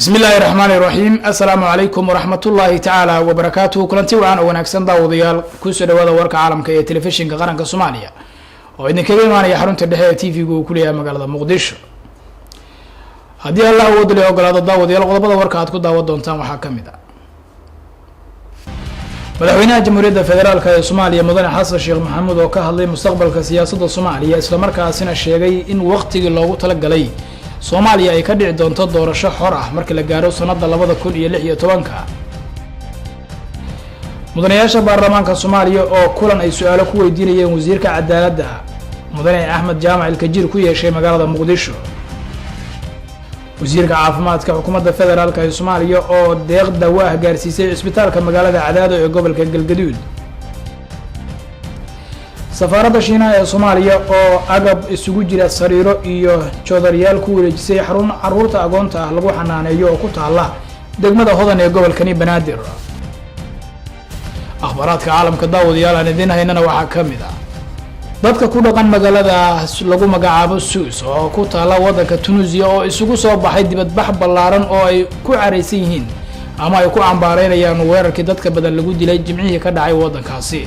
Bismi illaahi raxmaani raxiim. Assalaamu calaykum waraxmatullaahi tacaala wabarakaatuhu. Kulanti wacan oo wanaagsan, daawadayaal. Kusoo dhawaada warka caalamka ee Telefishinka Qaranka Soomaaliya oo idinkaga imaanaya xarunta dhexe ee TV-gu uu kuleeyahay magaalada Muqdisho. Haddii Allah awood leh ogolaado, daawadayaal, qodobada warka aad ku daawan doontaan waxaa ka mid ah: Madaxweynaha Jamhuuriyadda Federaalka ee Soomaaliya, Mudane Xasan Sheekh Maxamuud, oo ka hadlay mustaqbalka siyaasadda Soomaaliya, islamarkaasina sheegay in waqtigii loogu talagalay Soomaaliya ay ka dhici doonto doorasho xor ah marka la gaaro sanadda 2016-ka. Mudanayaasha baarlamaanka Soomaaliya oo kulan ay su-aalo ku weydiinayeen wasiirka cadaaladda, Mudane Axmed Jaamac Ilkajiir, ku yeeshay magaalada Muqdisho. Wasiirka caafimaadka Xukuumadda Federaalka ee Soomaaliya oo deeq dawaah gaarsiisay cisbitaalka magaalada Cadaado ee gobolka Galgaduud. Safaaradda Shiinaha ee Soomaaliya oo agab isugu jira sariiro iyo joodaryaal ku wareejisay xarun caruurta agoonta ah lagu xanaaneeyo oo ku taala degmada Hodan ee gobolkani Banaadir. Akhbaaraadka caalamka, daawadayaal, aan idiin haynana waxaa ka mid ah: dadka ku dhaqan magaalada lagu magacaabo Suus oo ku taala waddanka Tunisiya oo isugu soo baxay dibadbax ballaaran oo ay ku caraysan yihiin ama ay ku cambaareynayaan weerarkii dadka badan lagu dilay Jimcihii ka dhacay waddankaasi.